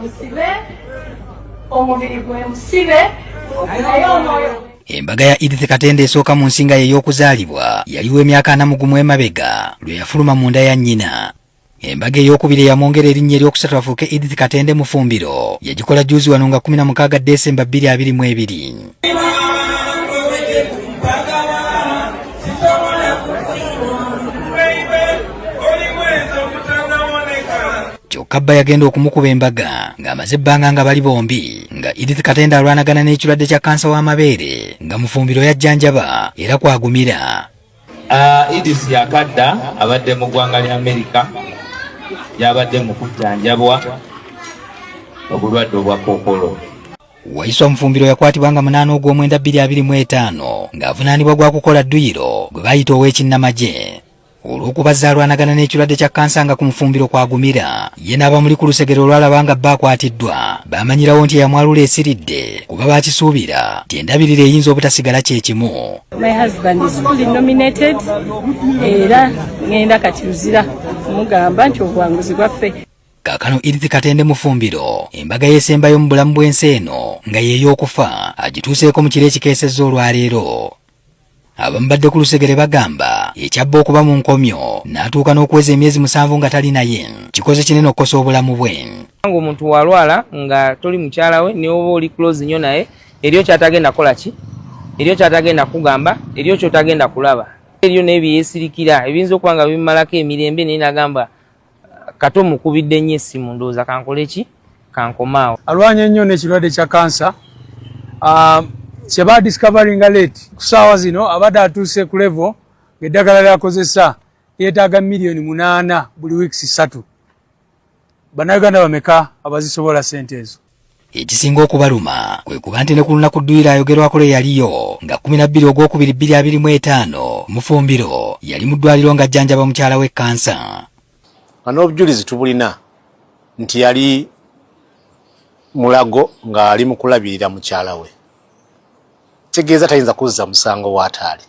Musibe, omubiri gwe musibe, naye omwoyo. Embaga ya Edith Katende esooka mu nsi nga y'ey'okuzaalibwa yaliwo emyaka 41 emabega lwe yafuluma mu nda ya nnyina. Embaga ey'okubiri eyamwongera erinnya eryokusatu afuuke Edith Katende Mufumbiro yagikola jjuuzi wano nga 16 Desemba 2022. Kyokka bba yagenda okumukuba embaga ng'amaze ebbanga nga bali bombi nga Edith Katende alwanagana n'ekirwadde kya kansa w'amabeere nga Mufumbiro yajjanjaba era kwagumira. Edith yakadda abadde mu ggwanga lya Amerika, gy'abadde mu kujjanjabwa obulwadde obwa kookolo. Waiswa Mufumbiro yakwatibwa nga 8 ogw'omwenda 2025 ng'avunaanibwa gwa kukola dduyiro gwe bayita ow'ekinnamagye. Olw'okuba azze alwanagana n'ekirwadde kya kansa nga ku Mufumbiro kwagumira, ye n'abamuli ku lusegere olwalaba nga bba akwatiddwa baamanyirawo nti eyamwalula esiridde kuba baakisuubira nti endabirira eyinza obutasigala kye kimu. My husband is fully nominated, era ngenda kati Luzira kumugamba nti obuwanguzi bwaffe. Kaakano Edith Katende Mufumbiro embaga y'esembayo mu bulamu bw'ensi eno nga y'ey'okufa agituuseeko mu kiro ekikeesezza olwaleero. Abamubadde ku lusegere bagamba ekyabba okuba mu nkomyo n'atuuka n'okuweza emyezi 7 nga tali naye kikoze kinene okukosa obulamu bwe. Ng'omuntu walwala nga toli mukyala we, ne oba oli close nnyo naye, eriyo ky'atagenda kukola ki, eriyo ky'atagenda kugamba, eriyo ky'otagenda kulaba, eriyo n'ebyeyeesirikira ebiyinza okuba nga bimumalako emirembe, naye n'agamba kato mukubidde nnyo essimu, ndowooza kankole ki, kankomaawo. Alwanye nnyo n'ekirwadde kya kansa kye badiscoveringa late. Ku ssaawa zino abadde atuuse ku level ng'eddagala lyakozesa yeetaaga miliyoni 8 buli weeks 3. Bannayuganda bameka abazisobola ssente ezo? Ekisinga okubaluma kwe kuba nti ne ku lunaku dduyiro ayogerwako lwe yaliyo nga 12 ogwokubiri 2025, Mufumbiro yali mu ddwaliro ng'ajjanjaba mukyala we kansa. Nga n'obujulizi tubulina nti yali Mulago ng'ali mu kulabirira mukyala we, kitegeeza tayinza kuzza musango w'ataali.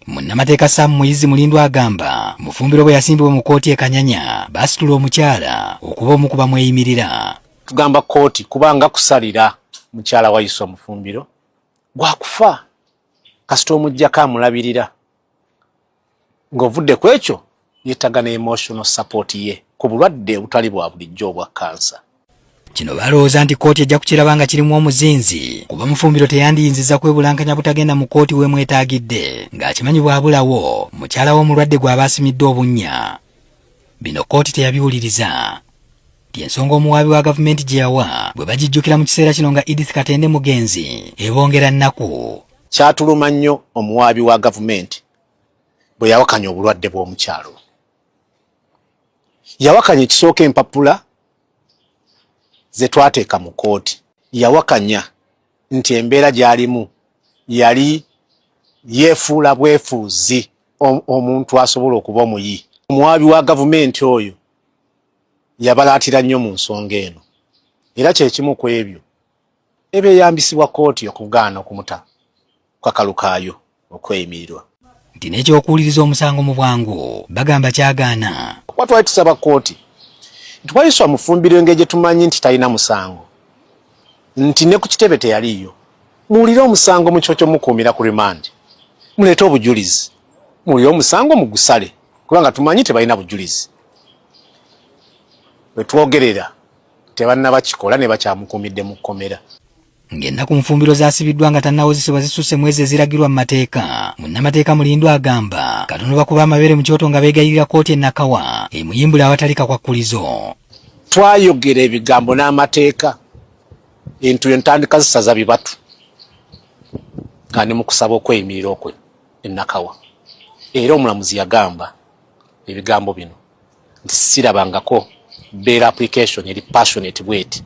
Munnamateeka Sam Muyizi Mulindwa agamba Mufumbiro bwe yasimbibwa mu kkooti e Kanyanya baasitula omukyala okuba omu ku bamweyimirira. Tugamba kkooti kubanga kusalira mukyala wa Yuswa Mufumbiro gwakufa kasita omuggyako amulabirira, ng'ovudde ku ekyo yeetaaga ne emotional support ye ku bulwadde obutali bwa bulijjo obwa kansa. Kino balowooza nti kkooti ejja kukiraba nga kirimu omuzinzi kuba Mufumbiro teyandiyinzizza kwebulankanya butagenda mu kkooti weemwetaagidde ng'akimanyi bw'abulawo mukyala w'omulwadde gw'aba asimidde obunnya. Bino kkooti teyabiwuliriza. Ensonga omuwaabi wa gavumenti gye yawa bwe bagijjukira mu kiseera kino nga Edith Katende mugenzi ebongera nnaku. Kyatuluma nnyo omuwaabi wa gavumenti bwe yawakanya obulwadde bw'omukyalo. Yawakanya ekisooka empapula ze twateeka mu kkooti. Yawakanya nti embeera gy'alimu yali yeefuula bwefuuzi omuntu asobola okuba omuyi. Omuwaabi wa gavumenti oyo yabalaatira nnyo mu nsonga eno, era kye kimu ku ebyo ebyeyambisibwa kkooti okugaana okumuta ku kakalu kaayo okweyimirirwa. Nti n'ekyokuwuliriza omusango mu bwangu bagamba kyagaana. Kuba twali tusaba kkooti nti Waiswa Mufumbiro engeri gye tumanyi nti talina musango, nti ne ku kitebe teyaliiyo, muwulire omusango mu kifo ky'omukuumira ku rimandi, muleete obujulizi, muwulire omusango mugusale, kubanga tumanyi tebalina bujulizi. We twogerera tebannabakikola ne bakyamukuumidde mu kkomera. Ng'ennaku Mufumbiro zaasibiddwa nga tannawozesebwa zisusse mu ezo eziragirwa mu mateeka, munnamateeka Mulindwa agamba katono bakuba amabeere mu kyoto nga beegayirira kkooti e Nakawa emuyimbule awatali kakwakkulizo. Twayogera ebigambo n'amateeka, entuyo ntandika zisaza bibatu nga ndi mu kusaba okweyimirira okwe e Nakawa, era omulamuzi yagamba ebigambo bino nti sirabangako bail application eri passionate bweti.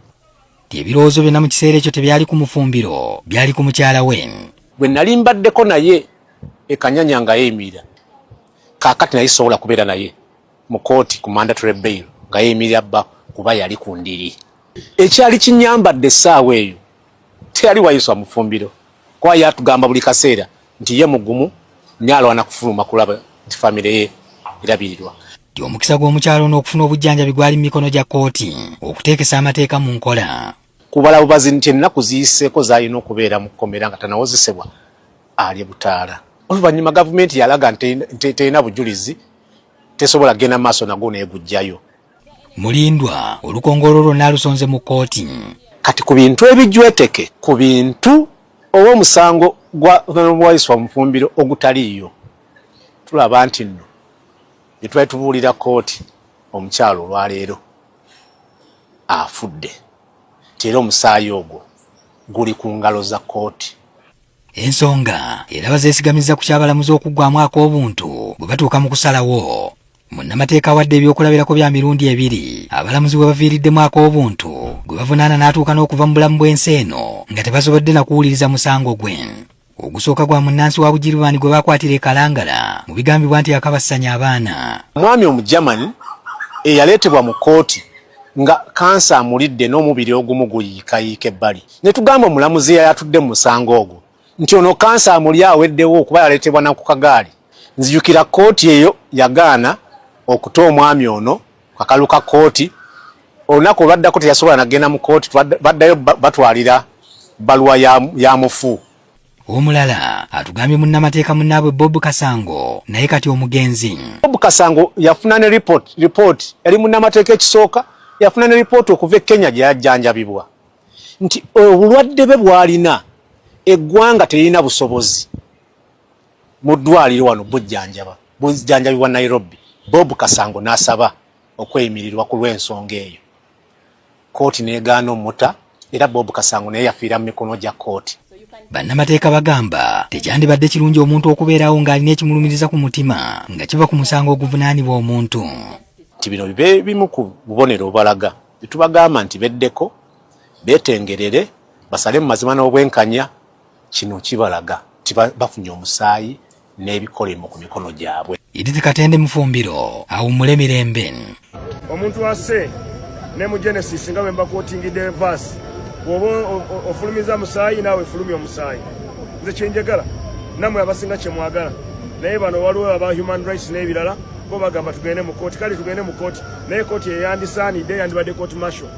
Ebirowoozo byonna mu kiseera ekyo tebyali ku Mufumbiro, byali ku mukyala we. Bwe nali mbaddeko naye e Kanyanya nga yeeyimirira, kaakati naye sobola kubeera naye mu kkooti ku mandatory bail nga yeeyimirira bba kuba yali ku ndiri. Ekyali kinyambadde essaawa eyo teyali Waiswa Mufumbiro, kuba ye atugamba buli kaseera nti ye mugumu nnyo alwana kufuluma kulaba nti famire ye erabirirwa. nti omukisa gw'omukyalo ono okufuna obujjanjabi gwali mu mikono gya kkooti okuteekesa amateeka mu nkola. Kubala bubazi nti ennaku ziyiseeko z'alina okubeera mu kkomera nga tanawozesebwa alye butaala. Oluvannyuma gavumenti yalaga nti terina bujulizi tesobola kugenda mu maaso nagwo n'eguggyayo. Mulindwa olukongoolo lwonna alusonze mu kkooti. Kati ku bintu ebijweteke ku bintu oba omusango gwa Waiswa Mufumbiro ogutaliiyo, tulaba nti nno bye twali tubuulira kkooti omukyalo olwaleero afudde nti era omusaayi ogwo guli ku ngalo za kkooti. Ensonga era bazeesigamizza ku ky'abalamuzi okuggwamu ak'obuntu bwe batuuka mu kusalawo. Munnamateeka awadde ebyokulabirako bya mirundi ebiri abalamuzi bwe baviiriddemu ak'obuntu gwe bavunaana n'atuuka n'okuva mu bulamu bw'ensi eno nga tebasobodde na kuwuliriza musango gwe. Ogusooka gwa munnansi wa Bugirimaani gwe baakwatira e Kalangala mu bigambibwa nti yakabassanya abaana. Omwami Omugermany eyaleetebwa mu kkooti nga kansa amulidde n'omubiri ogumu guyiikayiika ebbali ne tugamba omulamuzi eyali atudde mu musango ogwo nti ono kansa amuli aweddewo kuba yaleetebwa na ku kagaali. Nzijukira kkooti eyo yagaana okuta omwami ono kakalu ka kkooti. Olunaku olwaddako teyasobola nagenda mu kkooti, baddayo batwalira bbaluwa ya mufu. Omulala atugambye munnamateeka munnaabwe Bob Kasango naye kati omugenzi. Bob Kasango yafuna ne report yali munnamateeka ekisooka, yafuna ne report okuva e Kenya gye yajjanjabibwa nti obulwadde bwe bw'alina eggwanga teririna busobozi mu ddwaliro wano bujjanjaba, bujjanjabibwa Nairobi. Bob Kasango n'asaba okweyimirirwa ku lw'ensonga eyo, kkooti n'egaana omuta era Bob Kasango naye yafiira mu mikono gya kkooti. Bannamateeka bagamba tekyandibadde kirungi omuntu okubeerawo ng'alina ekimulumiriza ku mutima nga kiva ku musango oguvunaanibwa omuntu. Nti bino bibe bimu ku bubonero obubalaga tubagamba nti beddeko, beetengerere, basale mu mazima n'obwenkanya. Kino kibalaga nti bafunye omusaayi n'ebikolimo ku mikono gyabwe. Edith Katende Mufumbiro awummule mirembe. Omuntu asse ne mu Genesis nga bwe mbakwotingidde verse, bw'oba ofulumiza musaayi naawe fulumya omusaayi. Nze kye njagala nammwe abasinga kye mwagala, naye bano waliwo aba human rights n'ebirala bo bagamba tugende mu kkooti. Kale tugende mu kkooti, naye kkooti eyandisaanidde yandibadde court martial.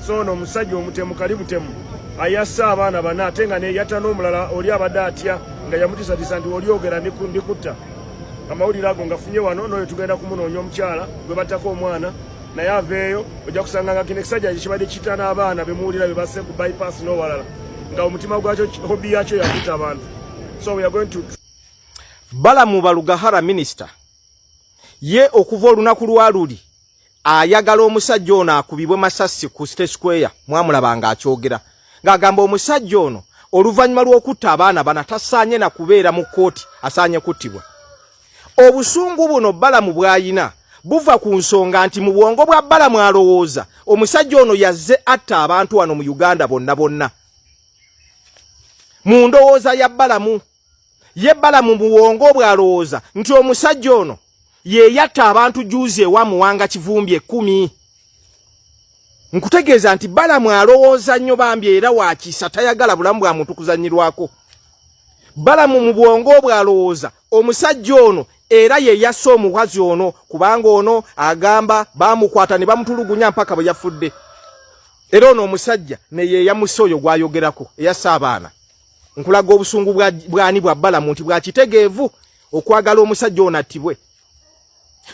So ono omusajja omutemu kali butemu ayasse abaana bana ate nga neyatta n'omulala oli abadde atya nga yamutisatisa nti olyogera ndikutta. Amawulire ago ngafunye wano n'oyo tugenda kumunoonya omukyala gwe battako omwana naye aveeyo. Ojja kusanga nga kino ekisajja kibadde kita n'abaana bemuwulira be basse ku bypass n'owalala nga omutima gwakyo hobby yakyo yakutta abantu. So we are going to Balamu Barugahara minisita ye okuva olunaku lwa luli ayagala omusajja ono akubibwe masasi ku State Square. Mwamulaba ng'akyogera ng'agamba omusajja ono oluvannyuma lw'okutta abaana bana tasaanye na kubeera mu kkooti, asaanye kuttibwa. Obusungu buno Balamu bw'ayina buva ku nsonga nti mu bwongo bwa Balamu alowooza omusajja ono yazze atta abantu wano mu Uganda bonna bonna. Mu ndowooza ya Balamu, ye Balamu mu bwongo bw'alowooza nti omusajja ono ye yatta abantu juuzi ewa Muwanga Kivumbi 10. Nkutegeeza nti Balamu alowooza nnyo bambi era wa kisa, tayagala bulamu bwa muntu kuzannyirwako. Balamu mu bwongo bw'alowooza omusajja ono era ye yasse omukazi ono, kubanga ono agamba baamukwata ne bamutulugunya mpaka bwe yafudde. Era ono omusajja ne ye yamusse oyo gw'ayogerako eyasse abaana. Nkulaga obusungu bwani bwa Balamu nti bwa kitegeevu okwagala omusajja ono attibwe.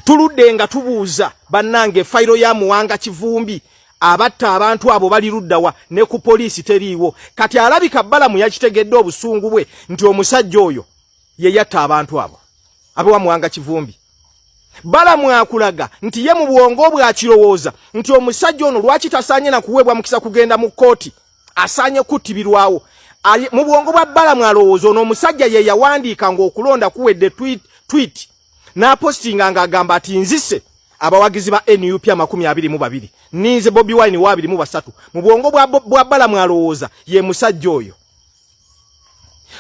Tuludde nga tubuuza bannange fayiro ya Muwanga Kivumbi abatta abantu abo bali luddawa, ne ku poliisi teriiwo. Kati alabika Balamu yakitegedde obusungu bwe nti omusajja oyo ye yatta abantu abo abewa Muwanga Kivumbi. Balamu akulaga nti ye mu bwongo bwe akirowooza nti omusajja ono lwaki tasaanye na kuweebwa mukisa kugenda mu kkooti, asaanye kuttibirwawo. Mu bwongo bwa Balamu alowooza ono omusajja ye yawandiika ng'okulonda kuwedde tweet n'apostinga ng'agamba ati nzise abawagizi ba NUP 22, ninze Bobi Wine wa 23. Mu bwongo bwa Balamu alowooza ye musajja oyo.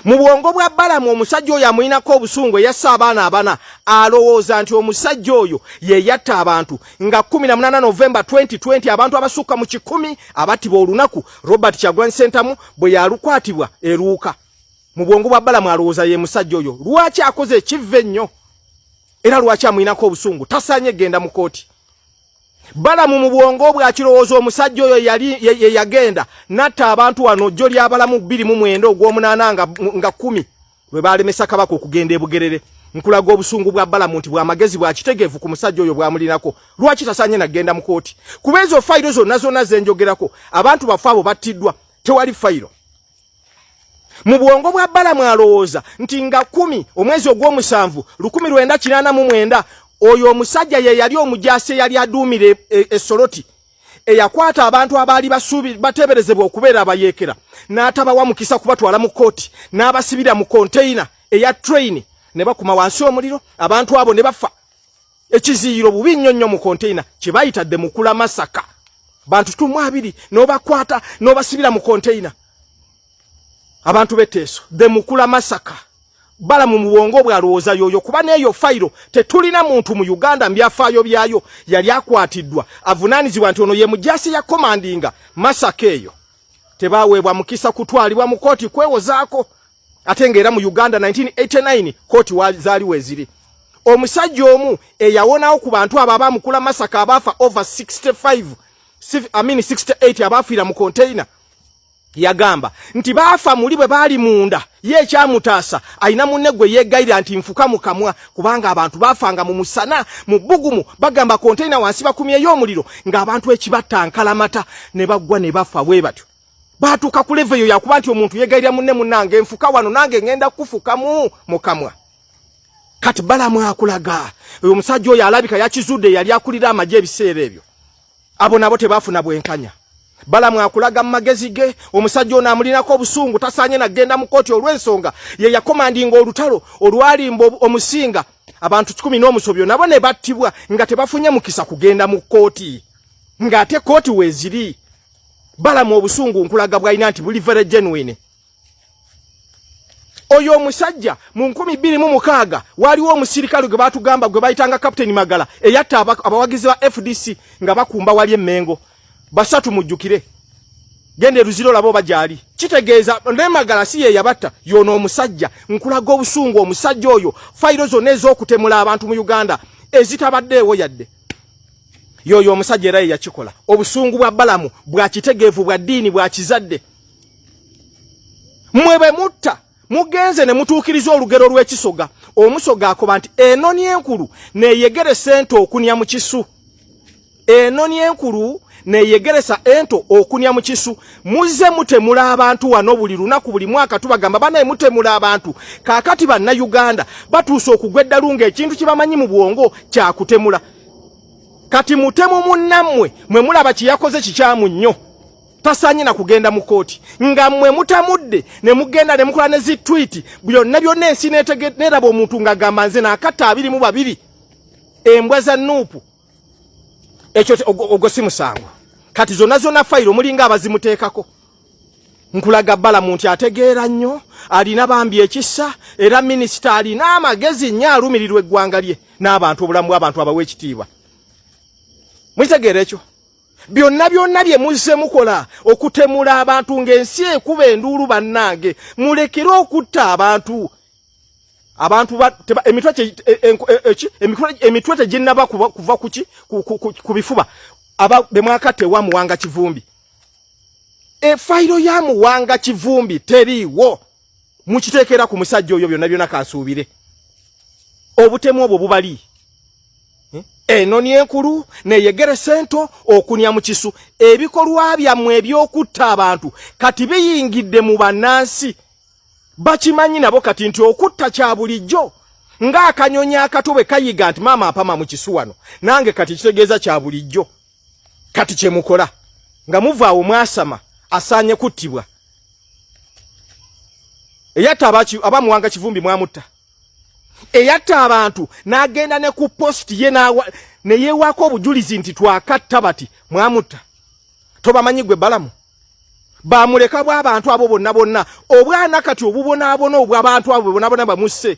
Mu bwongo bwa Balamu omusajja oyo amuyinako obusungu eyasse abaana abana, alowooza nti omusajja oyo ye yatta abantu nga 18 Novemba 2020 abantu abasukka mu 100 abattibwa olunaku Robert Kyagulanyi Ssentamu bwe yalukwatibwa eruuka. Mu bwongo bwa Balamu alowooza ye musajja oyo. Lwaki akoze ekivve ennyo? Era lwaki amuyinako obusungu? Tasaanye genda mu kooti. Balamu mu bwongo bwe akirowooza omusajja oyo yali ye yagenda n'atta abantu wano jjo ly'abalamu 29 ogw'omunaana nga 10 lwe baalemesa Kabaka okugenda e Bugerere. Nkulaga obusungu bwa Balamu nti bw'amagezi bwa kitegeevu ku musajja oyo bwamulinako. Lwaki tasaanye nagenda mu kooti? Kuba ezo fayiro zonna zonna ze njogerako abantu baffe abo battiddwa, tewali fayiro. Mu bwongo bwa Balamu alowooza nti nga 10 omwezi ogw'omusanvu 1989 oyo omusajja ye yali omujaasi eyali aduumira essoloti eyakwata abantu abaali bateeberezebwa okubeera abayeekera n'atabawa mukisa kubatwala mu kkooti n'abasibira mu konteyina eya train ne bakuma wansi omuliro abantu abo ne bafa. Ekiziyiro bubi nnyo nnyo mu konteyina kye bayita the Mukula Masaka. Bantu 20 n'obakwata n'obasibira mu konteyina. Abantu b'Etteeso the Mukula Masaka. Balamu mu bwongo bwe alowooza yoyo kuba n'eyo fayiro tetulina muntu mu Uganda mbyafaayo byayo yali akwatiddwa avunaanyizibwa nti ono ye mujaasi ya komandinga Masaka eyo. Tebaweebwa mukisa kutwalibwa mu kkooti kwewozaako ate ng'era mu Uganda 1989 kkooti zaali weeziri. Omusajja omu eyawonawo ku bantu abo abamukula Masaka abaafa over 65, I mean 68 abaafiira mu konteyina yagamba nti baafa muli bwe baali munda ye ekyamutaasa alina munne gwe yeegayirira nti nfuka mu kamwa kubanga abantu baafanga mu musana mu bbugumu bagamba konteyina wansi bakumyeyo omuliro ng'abantu ekibatta nkalamata ne baggwa ne bafa bwe batyo. Baatuuka ku levo eyo yakuba nti omuntu yeegayirira munne munnange nfuka wano nange ngenda kufukamu mu kamwa. Kati Balamu akulaga oyo omusajja oyo alabika yakizudde yali akulira amagye ebiseera ebyo. Abo nabo tebaafuna bwenkanya. Balamu akulaga mu magezi ge omusajja ono amulinako obusungu tasaanye nagenda mu kkooti olw'ensonga ye yakomandinga olutalo olwalimba omusinga abantu 10 n'omusobyo nabo ne battibwa nga tebafunye mukisa kugenda mu kkooti ng'ate kkooti weeziri. Balamu obusungu nkulaga bw'alina nti buli very genuine. Oyo omusajja mu 2006 waliwo omusirikale gwe baatugamba gwe bayitanga Captain Magala eyatta abawagizi ba FDC nga bakumba wali emmengo 3 mujjukire genda eruziro labo oba gyali. Kitegeeza ne Magala si ye yabatta y'ono omusajja. Nkulaga obusungu omusajja oyo fayiro zonna ez'okutemula abantu mu Uganda ezitabaddeewo yadde y'oyo omusajja era ye yakikola. Obusungu bwa Balamu bwa kitegeevu bwa ddiini bwa kizadde. Mmwe bwe mutta mugenze ne mutuukiriza olugero lw'ekisoga. Omusoga akoba nti enoni enkulu neeyegeresa ento okunya mu kisu. Enoni enkulu neeyegeresa ento okunya mu kisu. Muzze mutemula abantu wano buli lunaku buli mwaka tubagamba banaye mutemula abantu. Kaakati bannayuganda batuuse okugwa eddalu ng'ekintu kye bamanyi mu bwongo kya kutemula. Kati mutemu munnammwe mwe mulaba kye yakoze kikyamu nnyo. Tasaanye na kugenda mu kkooti nga mmwe mutamudde ne mugenda ne mukola ne zi tweet byonna byonna ensi neeraba omuntu ng'agamba nze naakatta 22 embwa za nuupu. Ekyo ogwo si musango. Kati zonna zonna fayiro mulinga abazimuteekako. Nkulaga Balamu nti ategeera nnyo, alina bambi ekisa, era minisita alina amagezi nnyo alumirirwa eggwanga lye n'abantu, obulamu bw'abantu abawa ekitiibwa. Mukitegeera ekyo? Byonna byonna bye muzze mukola okutemula abantu ng'ensi ekuba enduulu bannange, mulekere okutta abantu. Abantu emitwe emitwe teginnaba kuva kuki ku bifuba aba be mwakatta ewa Muwanga Kivumbi. Efayiro ya Muwanga Kivumbi teriiwo. Mukiteekera ku musajja oyo byonna byonna kansuubire. Obutemu obwo bubali. Enoni enkulu neyegeresa ento okunya mu kisu. Ebikolwa byammwe eby'okutta abantu kati biyingidde mu bannansi. Bakimanyi nabo kati nti okutta kya bulijjo. Ng'akanyonyi akato bwe kayiga nti maama apama mu kisu wano, nange kati kitegeeza kya bulijjo. Kati kye mukola nga muva awo mwasama asaanye kuttibwa. Eyatta abamuwanga Kivumbi mwamutta. Eyatta abantu n'agenda ne ku post ye ne yeewaako obujulizi nti twakatta bati mwamutta. Tobamanyi gwe Balamu? Bamuleka bw'abantu abo bonna bonna obwana kati obubonaabona obw'abantu abo bonna bonna bamusse.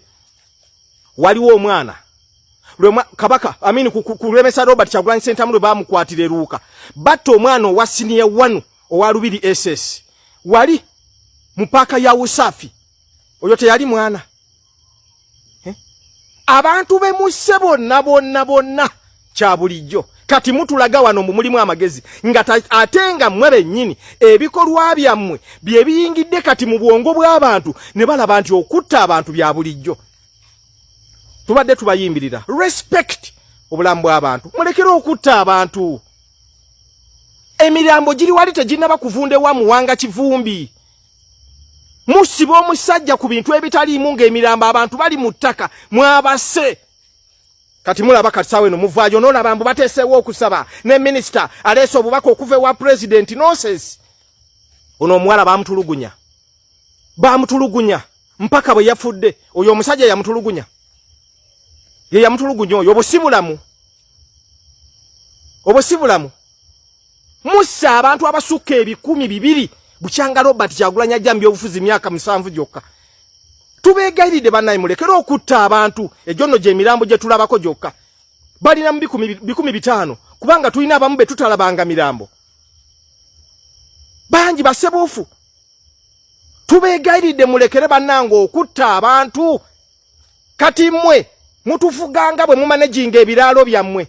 Waliwo omwana Kabaka Amini ku Robert Kyagulanyi Ssentamu lwe baamukwatira eruuka batta omwana owa siniya 1 owa Lubiri SS wali mu paaka ya Usafi. Oyo teyali mwana. Abantu be musse bonna bonna bonna kya bulijjo. Kati mutulaga wano mbu mulimu amagezi, nga ate nga mmwe bennyini ebikolwa byammwe bye biyingidde kati mu bwongo bw'abantu ne balaba nti okutta abantu bya bulijjo. Tubadde tubayimbirira respect obulamu bw'abantu, mulekere okutta abantu. Emirambo giri wali teginnaba kuvunda ewa Muwanga Kivumbi. Musiba omusajja ku bintu ebitaliimu ng'emirambo abantu bali mu ttaka mwabase. Kati mulaba kati saawa eno muvaayo n'olaba mbu bateeseewo okusaba ne minisita aleese obubaka okuva ewa pulezidenti. Nonsense. Ono omuwala bamutulugunya, bamutulugunya mpaka bwe yafudde. Oyo omusajja yamutulugunya, ye yamutulugunya oyo. Obusibulamu, obusibulamu. Mussa abantu abasukka 200,000 bukyanga Robert Kyagulanyi ajja mu byobufuzi myaka 7 gyokka. Tubeegayiridde bannaye, mulekere okutta abantu. Egyo nno gy'emirambo gye tulabako gyokka, balina mu 500,000, kubanga tulina abamu be tutalabanga mirambo, bangi basebuufu. Tubeegayiridde mulekere bannange okutta abantu. Kati mmwe mutufuganga bwe mumanejinga ebiraalo byammwe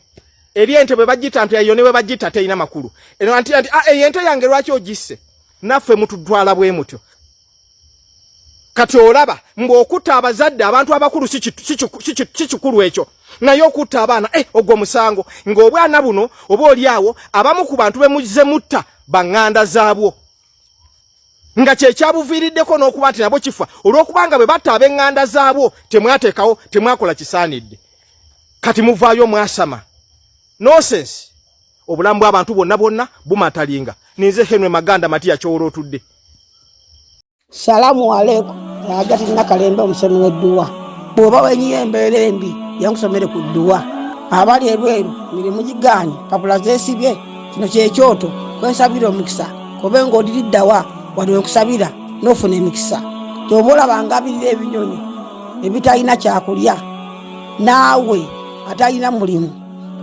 ebyente bwe bagita nti eyo ne bwe bagita terina makulu. Eno nti nti ah, eyo ente yange lwaki ogisse? Naffe mututwala bwe mutyo. Kati olaba ng'okutta abazadde, abantu abakulu si kikulu ekyo, naye okutta abaana eh, ogwo musango. Ng'obwana buno oba oli awo abamu ku bantu be muzze mutta baŋŋanda zaabwo, nga kyekyabuviiriddeko n'okuba nti nabo kifa olw'okubanga bwe batta ab'eŋŋanda zaabwo temwateekawo, temwakola kisaanidde. Kati muvaayo mwasama nonsense. Obulamu bw'abantu bwonna bwonna bumatalinga. Ninze Henry Maganda Matiya Kyowolo otudde. Salamu aleikum. Ajati Nakalembe omusomi w'edduwa. Bw'oba wenyiye embeera embi, yankusomere ku dduwa. Abali ebweru mirimu gigaanye, papula zeesibye, kino kyekyoto kwensabira omukisa. Kobe ng'odiriddawa wano wenkusabira n'ofuna emikisa. Kyoba olaba ngabirira ebinyonyi ebitalina kyakulya, naawe atalina mulimu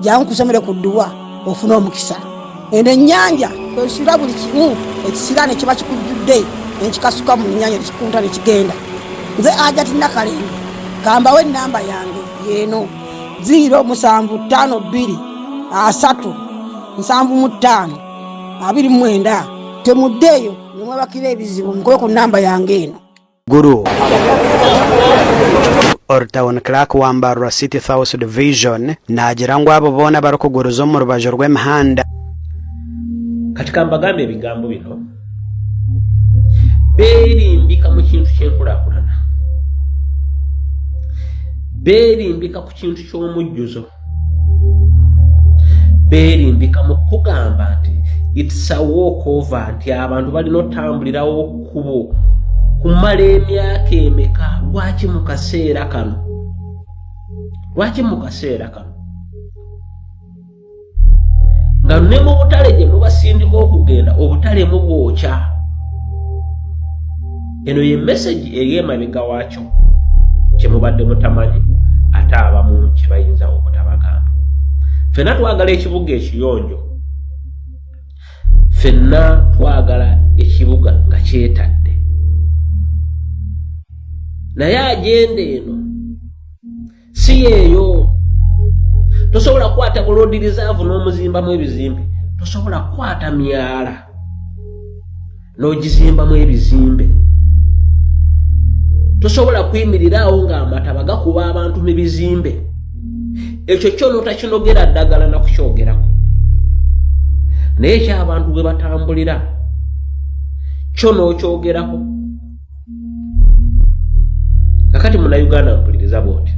jangu kusomere ku dduwa ofune omukisa. Eno ennyanja kwesula buli kimu ekisiraane kiba kikujjudde nenkikasuka mu nnyanja nekikunta nekigenda. Nze Ajati Nakalembe, kambawo ennamba yange yeeno 0752 3 75 29. Temuddeeyo nemwebakira ebizibu, mukube ku nnamba yange eno. Guru Oru Town Clerk wa Mbarara City South Division naagira ngu abo boona abarikuguriza omu rubaju rw'emihanda. Kati kambagambe ebigambo bino, beerimbika mu kintu ky'enkulaakulana, beerimbika ku kintu ky'omujjuzo, beerimbika mu kugamba nti it's a walk over, nti abantu balina otambulirawo kkubo kumala emyaka emeka. Lwaki mu kaseera kano? Lwaki mu kaseera kano nga ne mu butale gye mubasindika okugenda, obutale mubwokya? Eno ye message ey'emabega waakyo kye mubadde mutamanyi, ate abamu kye bayinza obutabagamba. Ffenna twagala ekibuga ekiyonjo, ffenna twagala ekibuga nga kyetadde, naye agenda eno si yeeyo. Tosobola kukwata road reserve n'omuzimbamu ebizimbe, tosobola kukwata myala n'ogizimbamu ebizimbe, tosobola kuyimirira awo ng'amataba gakuba abantu mu bizimbe. Ekyo kyo n'otakinogera ddagala nakukyogerako, naye ekyabantu bwe batambulira kyo n'okyogerako. Kakati Munnayuganda, mpuliriza bwoti: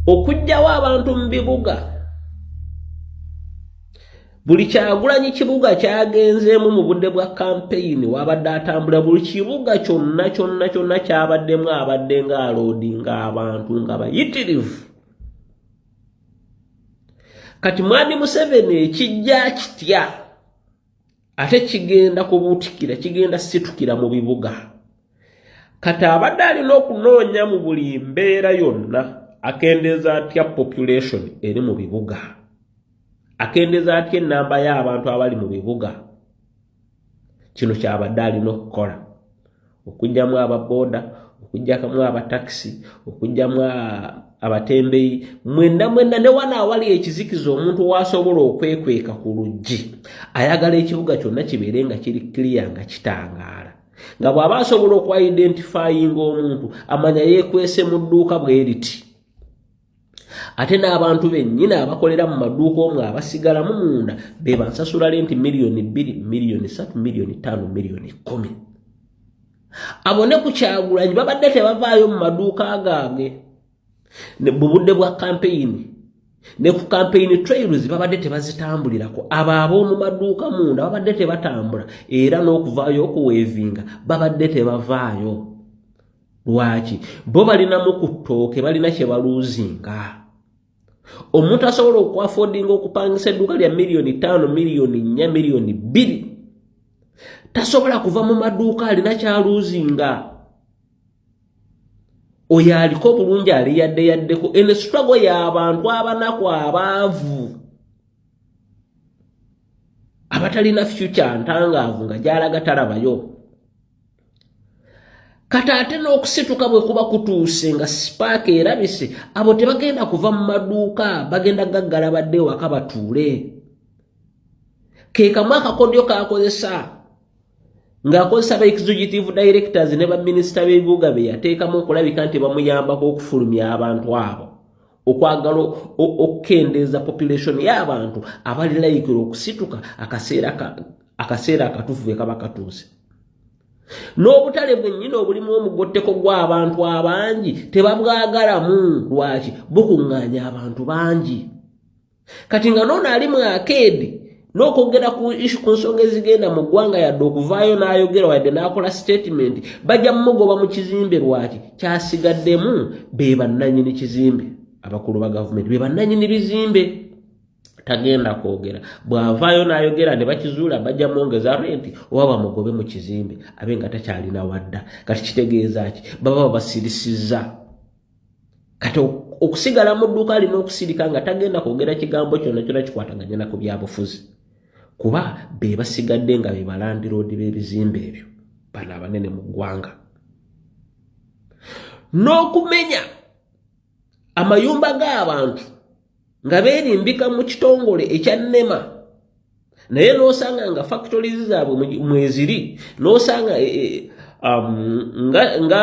okuggyawo abantu mu bibuga, buli Kyagulanyi kibuga kyagenzeemu mu budde bwa kampeyini, wabadde atambula buli kibuga kyonna kyonna kyonna kyabaddemu, abadde ng'aloodinga abantu nga bayitirivu. Kati Mwami Museveni ekijja kitya ate kigenda kubuutikira, kigenda situkira mu bibuga. Kati abadde alina okunoonya mu buli mbeera yonna akendeeza atya population eri mu bibuga, akendeeza atya ennamba y'abantu abali mu bibuga. Kino kyabadde alina okukola, okuggyamu ababooda, okujjakamu abatakisi, okujjamu abatembeyi, mwenna mwenna, ne wana awali ekizikiza omuntu waasobola okwekweka ku luggi. Ayagala ekibuga kyonna kibeere nga kiri clear, nga kitangaala, nga bw'aba asobola okwidentifyinga omuntu amanya yeekwese mu dduuka bwe riti. Ate n'abantu bennyini abakolera mu maduuka omwo abasigalamu munda be bansasula renti 2 miliyoni, 3 miliyoni, 5 miliyoni, 10 miliyoni. Abo ne ku Kyagulanyi babadde tebavaayo mu maduuka gaabwe mu budde bwa kampeyini, ne ku campaign trails babadde tebazitambulirako. Abo ab'omu maduuka munda babadde tebatambula, era n'okuvaayo okuweevinga babadde tebavaayo. Lwaki? Bo balinamu ku ttooke, balina kye baluuzinga. Omuntu asobola okwaffordinga okupangisa edduuka lya 5 miliyoni, 4 miliyoni, 2 miliyoni, tasobola kuva mu maduuka, alina kyaluuzinga. Oyo aliko obulungi ali yadde yaddeko. Eno struggle y'abantu abanaku, abaavu, abatalina future ntangaavu nga gyalaga talabayo. Kati ate n'okusituka bwe kuba kutuuse nga spark erabise, abo tebagenda kuva mu maduuka, bagenda gaggala badde ewaka batuule. Ke kamu akakodyo kakozesa ng'akozesa ba executive directors ne baminisita b'ebibuga be yateekamu okulabika nti bamuyambako okufulumya abantu abo, okwagala okukendeeza population y'abantu abali likely okusituka akaseera akatuufu bwe kaba katuuse. N'obutale bwennyini obulimu omugotteko gw'abantu abangi tebabwagalamu. Lwaki? Bukuŋŋaanya abantu bangi. Kati nga noono ali mu arcade n'okwogera ku issue, ku nsonga ezigenda mu ggwanga, yadde okuvaayo n'ayogera, wadde n'akola statement, bajja mumugoba mu kizimbe. Lwaki? Kyasigaddemu be bannannyini kizimbe, abakulu ba gavumenti be bannannyini bizimbe. Tagenda kwogera. Bw'avaayo n'ayogera ne bakizuula, bajja mwongeza renti oba bamugobe mu kizimbe abe nga takyalina wadda. Kati kitegeeza ki? Baba babasirisizza. Kati okusigala mu dduuka alina okusirika nga tagenda kwogera kigambo kyonna kyonna kikwataganya na ku byabufuzi, kuba be basigadde nga be balandiroodi b'ebizimbe ebyo, bano abanene mu ggwanga. N'okumenya amayumba g'abantu nga beerimbika mu kitongole ekya NEMA, naye n'osanga nga factories zaabwe mweziri, n'osanga nga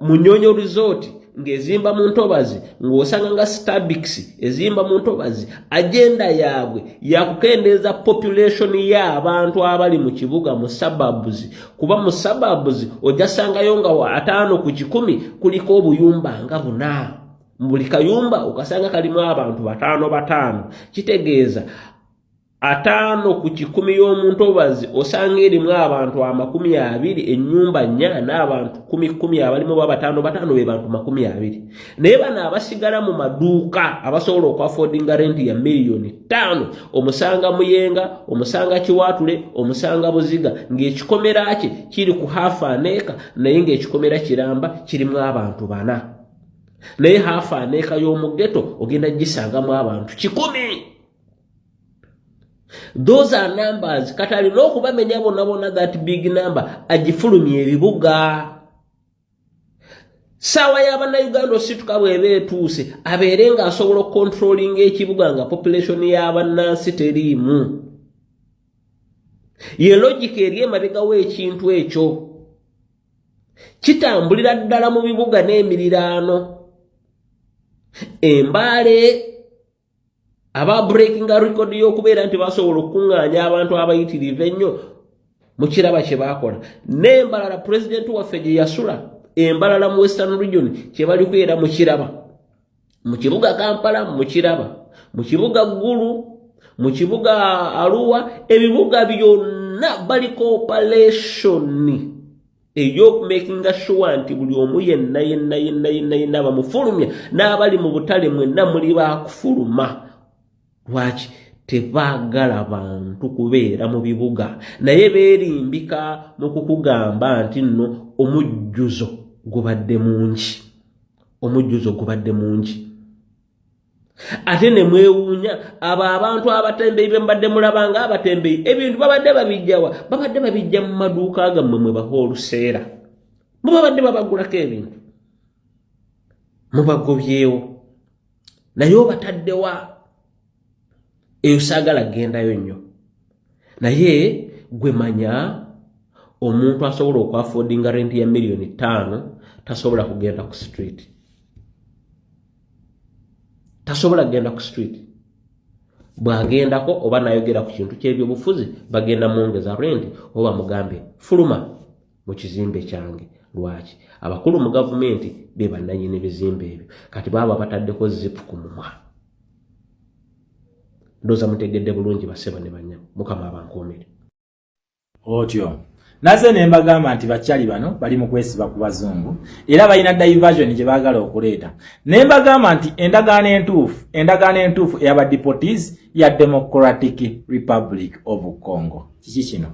Munyonyo Resort ng'ezimba mu ntobazi, ng'osanga nga Stabics ezimba mu ntobazi. Agenda yaabwe yakukendeeza population y'abantu abali mu kibuga, mu suburbs, kuba mu suburbs ojja sangayo nga 50 ku 100 kuliko obuyumba nga buna, mu buli kayumba okasanga kalimu abantu bataano bataano. Kitegeeza 50 ku 100 y'omuntobazi osanga erimu abantu 20, ennyumba nnya n'abantu kumi kumi abalimu ba bataano bataano, be bantu 20. Naye bano abasigala mu maduuka abasobola okwaffordinga renti ya 5 miliyoni, omusanga Muyenga, omusanga Kiwaatule, omusanga Buziga, ng'ekikomera kye kiri ku half an acre, naye ng'ekikomera kiramba kirimu abantu bana. Naye half an acre y'omu ghetto ogenda gisangamu abantu 100. Those are numbers. Kati alina okubamenya bonna bonna, that big number agifulumya ebibuga. Saawa y'abannayuganda osituka bw'eba etuuse, abeere ng'asobola okucontrollinga ekibuga nga population y'abannansi teriimu. Ye logic eri emabegawo. Ekintu ekyo kitambulira ddala mu bibuga n'emiriraano. Embaale aba breakinga record y'okubeera nti basobola okukuŋŋaanya abantu abayitirivu ennyo, mukiraba kye baakola n'Embalala, pulezidenti waffe gye yasula Embalala mu Western Region, kye baliko era mukiraba mu kibuga Kampala, mukiraba mu kibuga Ggulu, mu kibuga Aruwa, ebibuga byonna baliko operation ey'okumakinga sure nti buli omu yenna yenna yenna yenna yenna bamufulumya, n'abali mu butale mwenna muli baakufuluma. Lwaki? Tebaagala bantu kubeera mu bibuga, naye beerimbika mu kukugamba nti nno omujjuzo gubadde mungi, omujjuzo gubadde mungi. Ate ne mwewuunya abo abantu abatembeyi be mbadde mulabanga abatembeyi, ebintu babadde babijjawa? Babadde babijja mu maduuka gammwe mwe bahooluseera. Mubabadde babagulako ebintu, mubagobyewo, naye obataddewa eyo? Saagala gendayo nnyo, naye gwe manya omuntu asobola okwaffordinga renti ya miliyoni 5 tasobola kugenda ku street, tasobola kugenda ku street. Bw'agendako oba nayogera ku kintu kyebyobufuzi, bagenda mwongeza renti oba bamugambe, "Fuluma mu kizimbe kyange." Lwaki? Abakulu mu gavumenti be bannanyini bizimbe ebyo. Kati baaba bataddeko zipu ku mumwa. Ndooza mutegedde bulungi, basebo ne banyabo. Mukama abankuumire. Otyo naze ne mbagamba nti bakyali bano bali mu kwesiba ku bazungu era balina diversion gye baagala okuleeta. Ne mbagamba nti endagaano entuufu eyaba deportees ya Democratic Republic of Congo. Kiki kino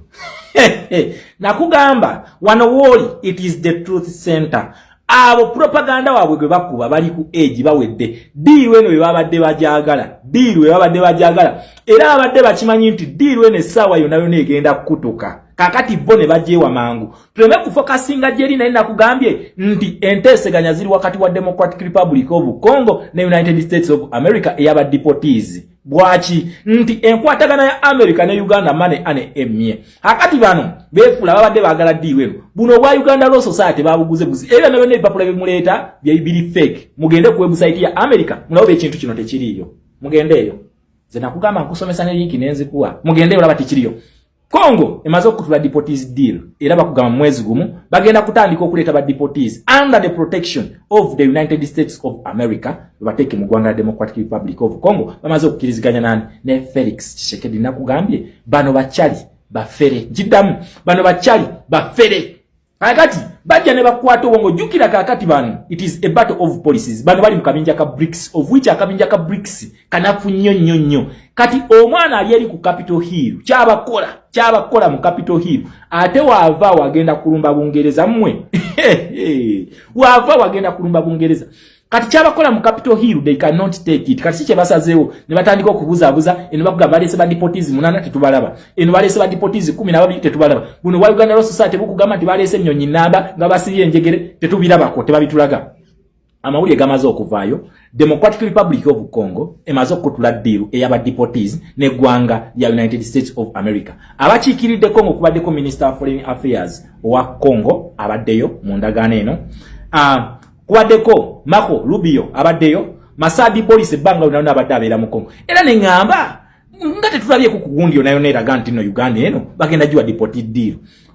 nakugamba wano wooli? It is the Truth Center. Abo propaganda waabwe gwe bakuba bali ku age bawedde. Deal eno bwe babadde bajagala, deal bwe babadde bajagala, era babadde bakimanyi nti deal eno essaawa yonna yonna egenda kukutuka. Kakati bo ne bajewa mangu tuleme kufocusinga gyeri. Naye nakugambye nti enteeseganya ziri wakati wa Democratic Republic of Congo ne United States of America eyaba deportees. Bwaki nti enkwatagana ya America ne Uganda mane ane emye. Akati bano beefula babadde baagala deal eno. Buno obwa Uganda Law Society babuguze buzi, era byonna ebipapula bimuleeta biri fake. Mugende ku website ya America mulabe ekintu kino tekiriiyo. Mugende eyo, nze nakugamba nkusomesa ne link nenzikuwa. Mugende eyo, olaba tekiriyo. Congo emaze okutula deportees deal, era bakugamba mu mwezi gumu bagenda kutandika okuleeta ba deportees under the protection of the United States of America, babateeke mu ggwanga la Democratic Republic of Congo. Bamaze okukkiriziganya nani? Ne Felix Tshisekedi. Nakugambye bano bakyali bafere, nkiddamu, bano bakyali bafere. Kakati bajja ne bakwata obwongo. Jjukira kakati bano, it is a battle of policies. Bano bali mu kabinja ka BRICS, of which akabinja ka BRICS kanafu nnyo nnyo nnyo. Kati omwana ali eri ku Capitol Hill, kyabakola mu Capitol Hill, ate waava wagenda kulumba Bungereza. Mmwe waava wagenda kulumba Bungereza. Kati kyabakola mu Capitol Hill, they cannot take it. Kati si kyebasazeewo ne batandika okubuzaabuza. Eno bakugamba baleese ba deportees munana, tetubalaba. Eno baleese ba deportees 12, tetubalaba. Buno bwa Uganda Law Society bukugamba nti baleese ennyonyi namba nga basibye enjegere, tetubirabako, tebabitulaga. Amawulire gamaze okuvaayo: Democratic Republic of Congo emaze okukutula deal eyaba deportees n'eggwanga lya United States of America. Abakiikiridde Congo kubaddeko Minister of Foreign Affairs owa Congo, abaddeyo mu ndagaano eno. Kubaddeko Marco Rubio, abaddeyo Masadi Police, ebbanga lyonna abadde abeera mu Congo. Era neŋŋamba nga tetulabyeko ku gundi yonna yonna eraga nti no Uganda eno bagenda giwa deportee deal,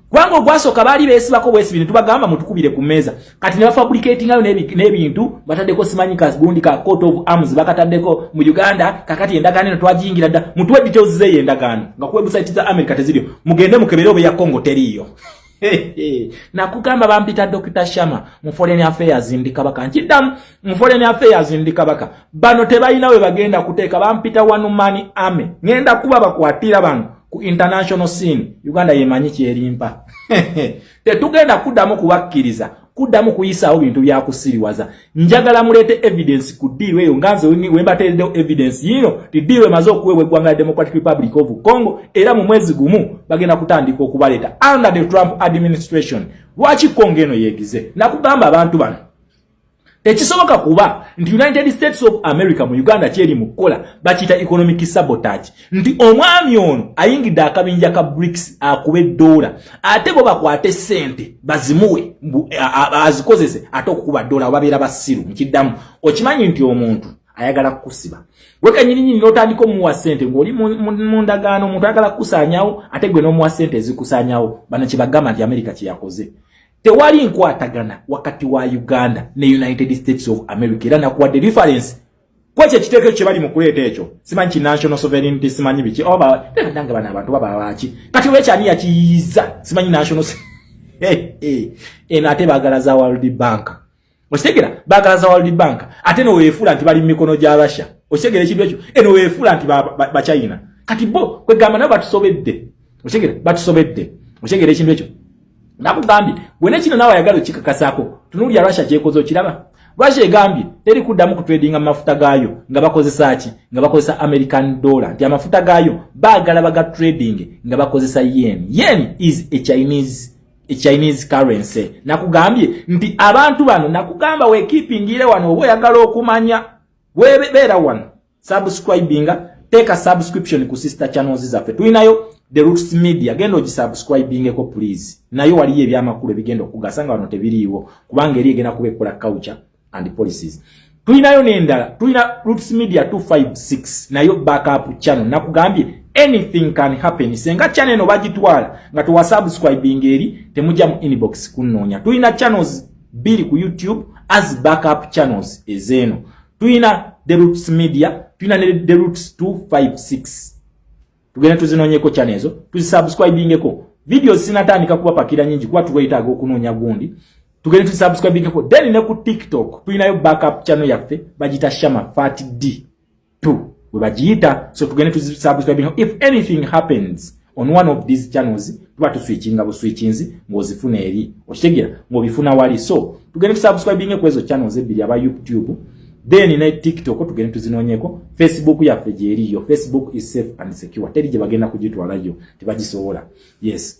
kubanga ogwasooka baali beesibako bwesibi ne tubagamba mutukubire ku mmeeza. Kati ne bafabricatingayo n'ebintu, bataddeko simanyi kagundi ka coat of arms bakataddeko mu Uganda. Kakati endagaano eno twagiyingira dda, mutuwe details zeeyo endagaano nga ku website za America teziriyo. Mugende mukebere oba eya Congo teriiyo. Nakugamba bampita Dr Shama, mu foreign affairs ndi kabaka. Nkiddamu, mu foreign affairs ndi kabaka. Bano tebalina we bagenda kuteeka. Bampita one man army, ŋŋenda kuba bakwatira bano ku international scene. Uganda yemanyi kyerimpa. Tetugenda kuddamu kubakkiriza kuddamu kuyisaawo bintu byakusiriwaza. Njagala muleete evidence ku deal eyo, nga nze wembateereddewo evidence yino ti deal emaze okuweebwa eggwanga lya Democratic Republic of Congo, era mu mwezi gumu bagenda kutandika okubaleeta under the Trump administration. Lwaki Congo eno yeegize? Nakugamba abantu bano tekisoboka kuba nti United States of America mu Uganda kyeri mu kukola bakiyita economic sabotage, nti omwami ono ayingidde akabinja ka BRICS akuba eddoola, ate bo bakwate sente bazimuwe azikozese ate okukuba ddoola. Babeera basiru. Nkiddamu, okimanyi nti omuntu ayagala kukusiba wekenyininyini n'otandika omuwa sente ng'oli mu ndagaano. Omuntu ayagala kukusaanyawo, ate gwe n'omuwa sente ezikusaanyawo. Bano kyebagamba nti America kyeyakoze, tewali nkwatagana wakati wa Uganda ne United States of America. Era nakuwadde reference kwekyo ekiteeko ekyo bali mu kuleeta ekyo, simanyi ki national sovereignty, simanyi biki oba nange. Bano abantu baba baki? Kati olwekyani yakiyiiza simanyi national eno, ate baagala za World Bank. Okitegera? Baagala za World Bank, ate noweefuula nti bali mu mikono gya Russia. Okitegera ekintu ekyo? Eno weefuula nti Bachina. Kati bo kwegamba nabo batusobedde. Okitegera? Batusobedde. Okitegera ekintu ekyo? Nakugambye gwe nekino naawe ayagala okikakasaako, tunuulya Russia kyekoze. Okiraba? Russia egambye teri kuddamu kutradinga mu mafuta gaayo nga bakozesa ki? Nga bakozesa American dollar, nti amafuta gaayo baagala baga trading nga bakozesa yen. Yen is a Chinese Chinese currency. Nakugambye nti abantu bano, nakugamba wekeepingire wano oba oyagala okumanya, webeera wano, subscribinga, teeka subscription ku sister channels zaffe. Tulinayo The Roots Media, genda ogisubscribingeko please. Nayo waliyo ebyamakulu ebigenda okugasa nga wano tebiriiwo, kubanga eri egenda kuba ekola culture and policies. Tulinayo n'endala, tulina Roots Media 256, nayo backup channel. Nakugambye anything can happen. Senga channel eno bagitwala nga tuwasubscribing eri, temujja mu inbox kunnoonya. Tulina channels bbiri ku YouTube as backup channels ezeeno. Tulina The Roots Media, tulina ne The Roots 256. Tugende tuzinoonyeko channel ezo, tuzisubscribingeko. Video sinatandika kubapakira nyingi kuba tuwetaaga okunoonya gundi. Tugende tuzisubscribingeko. Then ne ku TikTok tulinayo backup channel yaffe, bagita Shama Fat D 2 we bagiyita. So tugende tuzisubscribing. If anything happens on one of these channels, tuba tuswitchinga buswitchinzi ng'ozifuna eri, okitegeera, ng'obifuna wali. So tugende tusubscribinge ku ezo channels ebbiri, aba YouTube then ne TikTok, tugende tuzinoonyeko. Facebook yaffe gyeriyo. Facebook is safe and secure, teri gye bagenda kugitwalayo, tebagisobola. Yes,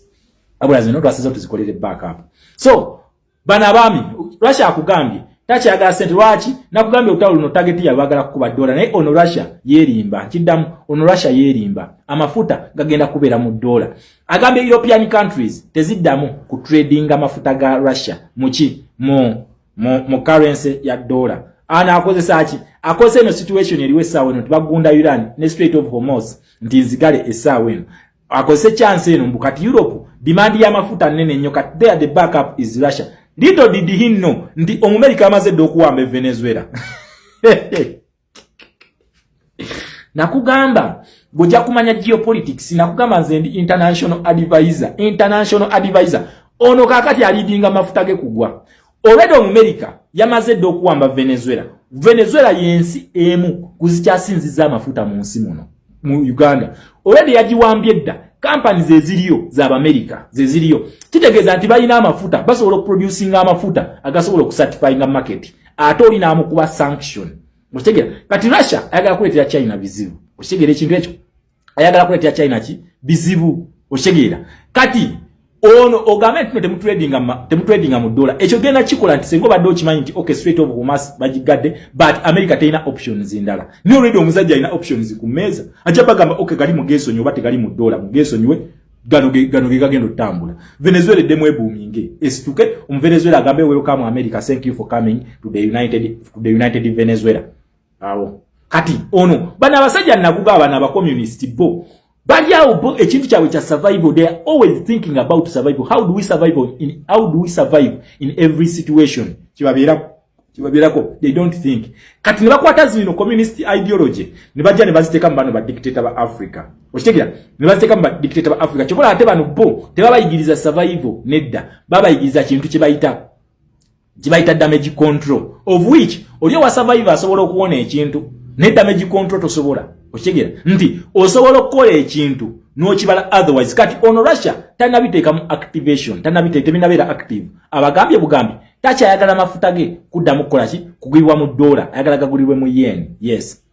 abula zino twasiza tuzikolere backup. So bano abaami, Russia akugambye takyagala sente. Lwaki nakugambye olutalo luno target yaabwe bagala kukuba dola? Naye ono Russia yeerimba, nkiddamu, ono Russia yeerimba. Amafuta gagenda kubeera mu dola. Agambye European countries teziddamu ku tradinga amafuta ga Russia muki mu currency ya dola. Ana akozesa ki? Akozesa eno situation eriwo essaawa eno, tibagunda Iran ne Strait of Hormuz nti nzigale essaawa eno. Akozese chance eno mbu kati Europe demand y'amafuta nnene nnyo, kati there the backup is Russia. Little did he know nti Omumerika amaze dde okuwamba e Venezuela. Nakugamba bw'ojja kumanya geopolitics. Nakugamba nze ndi international advisor, international advisor. Ono kaakati aleadinga mafuta ge kugwa. Already Omumerika yamaze dde okuwamba Venezuela. Venezuela yensi emu kuzikyasinziza amafuta mu nsi muno mu Uganda. Already yagiwambye dda. Kampani zeziriyo z'Abamerika zeziriyo, kitegeeza nti balina amafuta, basobola okuproducinga amafuta agasobola okusatisfyinga market, ate oli n'amukuba sanction, okitegeera? Kati Russia ayagala kuleetera China bizibu, okitegeera ekintu ekyo? Ayagala kuleetera China ki? Bizibu, okitegeera? Kati ono ogambe nti no temutradinga mu dola. Ekyo genda kikola nti senga obadde okimanyi nti okay, Strait of Hormuz bagigadde, but America terina options ndala. Naye already omusajja alina options ku mmeeza, ajja bagamba okay, gali mugesonyiwe oba tegali mu dola, mugesonyiwe, gano ge gagenda otambula. Venezuela eddemu ebuuminge, esituke. Omuvenezuela agambe, "Welcome America, thank you for coming to the united Venezuela." Awo kati ono bano abasajja nakuga bano abacommunist bo bali awo, bo ekintu kyabwe kya survival. They are always thinking about survival. How do we survive in every situation? Kibabeerako they don't think. Kati ne bakwata zino communist ideology ne bajja ne baziteeka mu bano badictator ba Africa, okitegeera? Ne baziteeka mu badictator ba Africa. Kyokola ate bano bo tebabayigiriza survival, nedda, babayigiriza kintu kye bayita damage control, of which oli owa survival asobola okuwona ekintu, ne damage control tosobola, okitegeera? Nti osobola okukola ekintu n'okibala otherwise. Kati ono Russia tanabiteekamu activation, tanabiteeka, tebinabeera active. Abagambye bugambi takyayagala mafuta ge kuddamu kukola ki? Kugulibwa mu dola, ayagala gagulibwe mu yen. Yes,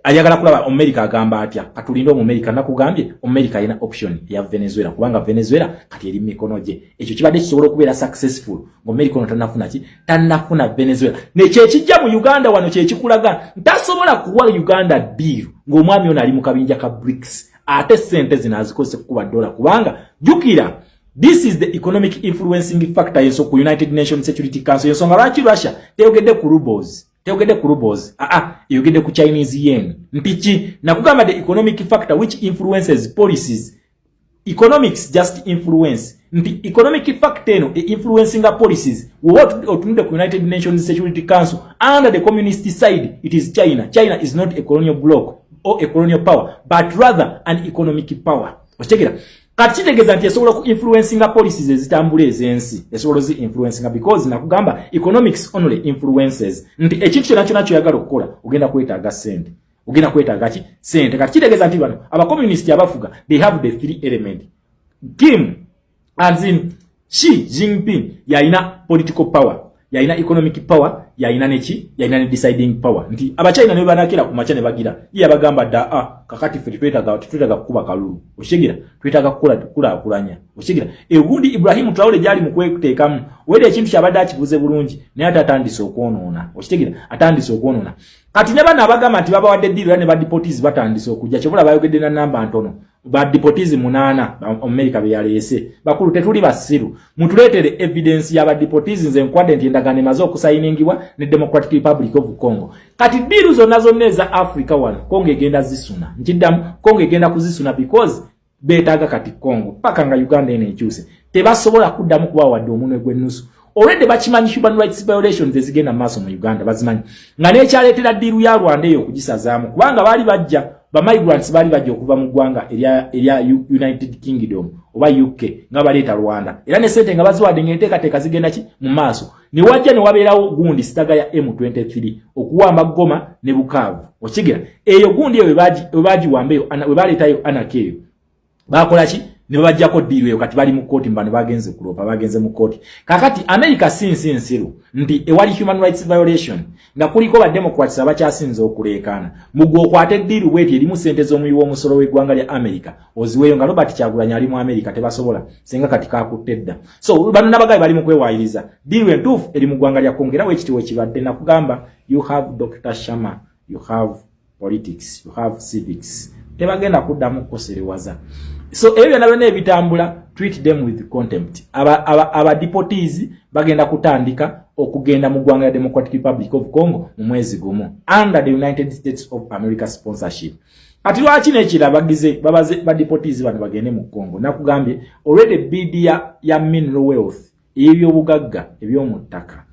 ayagala kulaba Omumerika agamba atya. Katulinde Omumerika. Nakugambye Omumerika alina option ya Venezuela, kubanga Venezuela kati eri mikono gye. Ekyo kibadde kisobola okubeera successful ng'Omumerika ono tanafuna ki? Tanafuna Venezuela. Nekyekijja mu Uganda wano kyekikulaga ntasobola kuwa Uganda deal ng'omwami ono ali mu kabinja ka BRICS, ate sente zino azikozese kukuba dola, kubanga jjukira this is the economic influencing factor yenso ku United Nations Security Council. Ensonga lwaki Russia teyogedde ku rubles, teyogedde ku rubles, aa, eyogedde ku Chinese yen. Nti ki? Nakugamba the economic factor which influences policies. Economics just influence, nti economic factor eno e influencinga policies. Woba otunudde ku United Nations Security Council, under the communist side it is China. China is not a colonial bloc or a colonial power, but rather an economic power, okitegeera? Kati kitegeeza nti esobola ku influencinga policies ezitambula ez'ensi, esobola ozi influencinga because nakugamba economics only influences, nti ekintu kyonna kyonna kyoyagala okukola ogenda kwetaaga sente, ogenda kwetaaga ki? Sente. Kati kitegeeza nti bano abacommunist abafuga, they have the three element. Kim, as in Xi Jinping, yalina political power. Yalina economic power, yalina neki, yalina ne deciding power nti Abachina ne banakira ku makya ne bagira ye yabagamba dda, "Ah, kakati ffe tetwetaaga kukuba kalulu." Okigira twetaaga kukola kulaakulanya. Okigira egundi Ibrahim Traore gyali mu kwekuteekamu wede ekintu kyabadde akivuze bulungi, naye ate atandise okwonoona. Okitegera, atandise okwonoona. Kati ne bano abagamba nti babawadde deal era ne ba deportees batandise okujja, kyobula bayogedde na namba ntono, ba deportees 8 Amerika be yaleese. Bakulu, tetuli basiru, mutuleetere evidence y'aba deportees. Nze nkwadde nti endagaano emaze okusayiningibwa ne Democratic Republic of Congo. Kati deal zonna zonna eza Africa wano, Congo egenda zisuna. Nkiddamu, Congo egenda kuzisuna because beetaaga kati Congo paka nga Uganda eno ekyuse. Tebasobola kuddamu kuba wadde omunwe gw'ennusu. Already bakimanyi human rights violations ezigenda mu maaso mu Uganda bazimanyi, nga n'ekyaleetera deal ya Rwanda eyo okugisazaamu, kubanga baali bajja ba migrants, baali bajja okuva mu ggwanga erya United Kingdom oba UK nga baleeta Rwanda, era ne sente nga baziwadde ng'enteekateeka zigenda ki mu maaso, ne wajja ne wabeerawo gundi saga ya M23 okuwamba Goma ne Bukavu. Okigira eyo gundi eyo we bagiwamba eyo, we baleetayo anarchy eyo, bakola ki? Ne babajjako deal eyo. Kati bali mu kooti, mbano bagenze kuloopa, bagenze mu kooti. Kakati America si nsi nsiru nti ewali human rights violation nga kuliko ba Democrats abakyasinze okuleekaana, mugwe okwata e deal bweti erimu sente z'omuyi w'omusolo w'eggwanga lya America oziweeyo nga Robert Kyagulanyi ali mu America. Tebasobola, singa kati kakutte dda. So bano nabagabe bali mu kwewaayiriza. Deal entuufu eri mu ggwanga lya Congo, era weekitiwo ekibadde nakugamba, you have Dr Shama, you have politics, you have civics. Tebagenda kuddamu kukoserewaza. So ebyo byonna byonna ebitambula, treat them with contempt. Aba deportees bagenda kutandika okugenda mu ggwanga lya Democratic Republic of Congo mu mwezi gumu under the United States of America sponsorship. Kati lwaki nekira bagize babaze ba deportees bano bagende mu Congo? Nakugambye already bid ya mineral wealth, ebyobugagga eby'omu ttaka,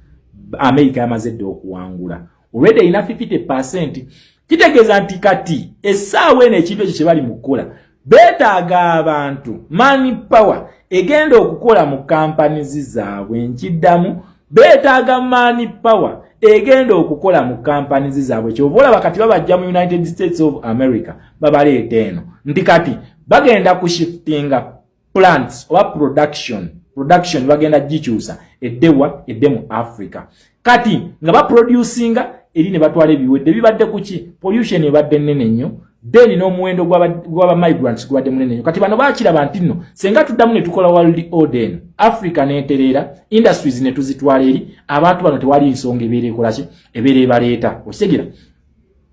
America yamaze dde okuwangula already, erina 50. Kitegeeza nti kati essaawa eno ekintu ekyo kye bali mu kukola, beetaaga abantu, man power egenda okukola mu companies zaabwe. Nkiddamu, beetaaga man power egenda okukola mu companies zaabwe. Kyova olaba kati babajja mu United States of America, babaleeta eno nti kati bagenda kushiftinga plants oba production bagenda gikyusa eddewa, edde mu Africa. Kati nga baproducinga eri ne batwala ebiwedde bibadde kuki? Pollution ebadde nnene nnyo, then n'omuwendo gw'aba migrants gubadde munene nnyo. Kati bano bakiraba nti nno senga tuddamu ne tukola world order eno, Africa n'etereera, industries ne tuzitwala eri abantu bano, tewali nsonga ebeera ekolaki, ebeera ebaleeta. Okitegera?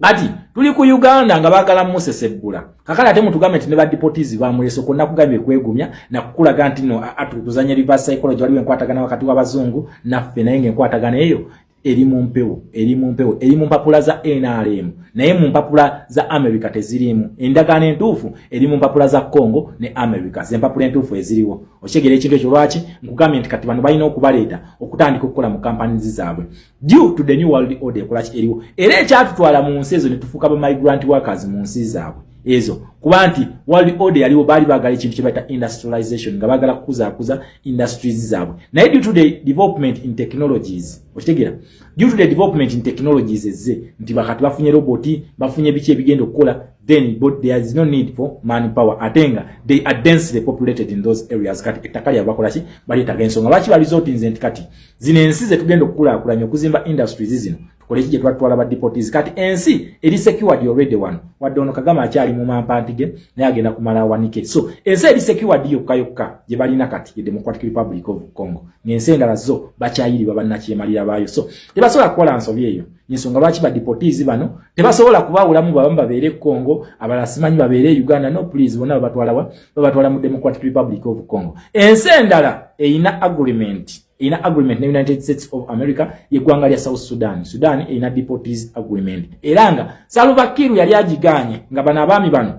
Kati tuli ku Uganda nga baagala musesebbula. Kakale ate mutugambe nti ne ba deportees bamulese okwo, nakugambye kwegumya nakukulaga nti no tuzanya reverse psychology. Waliwo enkwatagana wakati w'abazungu naffe, naye ng'enkwatagana eyo eri mu mpewo, eri mu mpewo, eri mu mpapula za NRM, naye mu mpapula za America teziriimu. Endagaano entuufu eri mu mpapula za Congo ne America, zempapula entuufu eziriwo. Okitegera ekintu ekyo? Lwaki nkugambye nti kati bano balina okubaleeta okutandika okukola mu companies zaabwe due to the new world order ekolaki eriwo, era ekyatutwala mu nsi ezo ne tufuuka ba migrant workers mu nsi zaabwe ezo, kuba nti world order yaliwo, baali baagala ekintu kye bayita industrialization, nga baagala kukuzaakuza industries zaabwe. Naye due to the development in technologies, okitegeera, due to the development in technologies ezze nti bakati bafunye roboti, bafunye biki ebigenda okukola, then but there is no need for man power, ate nga they are densely populated in those areas. Kati ettaka lyabwe bakola ki? Baleetaga. Ensonga lwaki baresortinze nti kati zino ensi zetugenda okukulaakulanya okuzimba industries zino, tukole ki gye twatwala ba deportees? Kati ensi eri secured already wano, wadde ono Kagame akyali mu mampanti ge, naye agenda kumala awanike. So ensi eri secured yokka yokka gye balina kati ye Democratic Republic of Congo, ng'ensi endala zo bakyayiribwa bannakyemalira baayo. So tebasobola kukola nsobi eyo. Ensonga lwaki ba deportees bano tebasobola kubawulamu, babamu babeere e Congo, abalala simanyi babeere e Uganda. No, please, bonna babatwalawa? Babatwala mu Democratic Republic of Congo. Ensi endala erina agreement, erina agreement ne United States of America yeggwanga lya South Sudan. Sudan erina deportees agreement, era nga Salva Kiir yali agiganye, nga bano abaami bano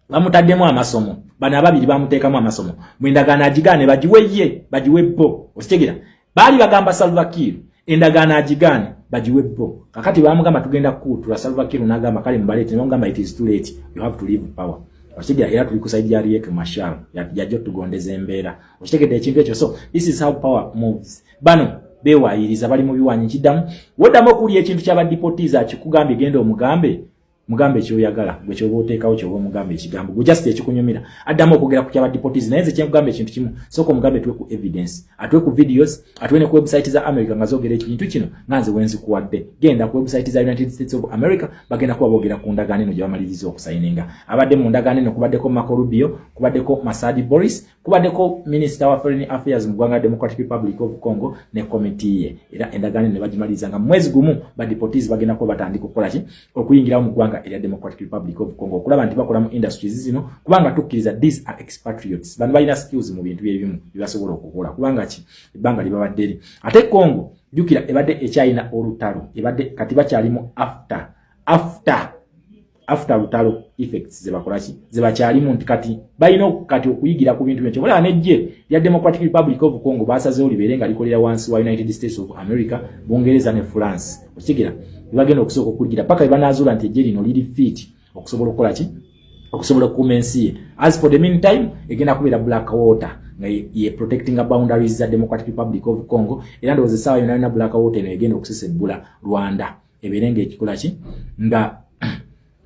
bamutaddemu amasomo, bano ababiri bamuteekamu amasomo mwendagaano agigaane bagiwe ye, bagiwe bo. Okitegera? Baali bagamba Salva Kiir endagaano agigaane bagiwe bo. Kakati bamugamba tugenda kukuutula. Salva Kiir n'agamba kale mubaleete. Ne bamugamba it is too late, you have to leave power. Okitegera? Era tuli ku side ya Riek Machar, yajja otugondeza embeera. Okitegedde ekintu ekyo? So this is how power moves. Bano bewaayiriza, bali mu biwanyi. Nkiddamu, woddamu okuwulira ekintu kyaba deportees akikugambye, genda omugambe. Mugambe kyoyagala gwe, kyoba oteekawo, kyoba omugamba ekigambo gwe just ekikunyumira. Addamu okwogera ku kyaba deportees, naye nze kyenkugamba ekintu kimu: sooka omugambe tuwe ku evidence, atuwe ku videos, atuwe ne ku website za America nga zoogera ekintu kino. Nga nze wenzikuwadde, genda ku website za United States of America, bagenda kuba boogera ku ndagaano eno gye bamaliriza okusayininga. Abadde mu ndagaano eno kubaddeko Marco Rubio, kubaddeko Masadi Boris, kubaddeko Minister wa Foreign Affairs mu ggwanga Democratic Republic of Congo ne komiti ye. Era endagaano ne bagimaliriza nga mwezi gumu ba deportees bagenda kuba batandika okukola ki? Okuyingirawo mu ggwanga erya Democratic Republic of Congo, okulaba nti bakola mu industries zino, kubanga tukkiriza these are expatriates. Bano balina skills mu bintu byebimu byebasobola okukola, kubanga ki? Ebbanga libabadde eri. Ate Congo, jjukira, ebadde ekyalina olutalo, ebadde kati bakyalimu after lutalo effects zebakolaki, zebakyalimu, nti kati balina kati okuyigira ku bintu byekyo. Olaba nejje lya Democratic Republic of Congo basazeewo libeere nga likolera wansi wa United States of America, Bungereza ne France. Okitegera? Bebagenda okusooka okuligira paka bebanazuula nti ejje lino liri fit okusobola okukola ki? Okusobola okukuuma ensi ye. As for the meantime, egenda kubeera Black Water nga ye protecting boundaries za Democratic Republic of Congo. Era ndowooza essaawa yonna yonna Black Water eno egenda okusesebbula Rwanda, ebeere nga ekikola ki?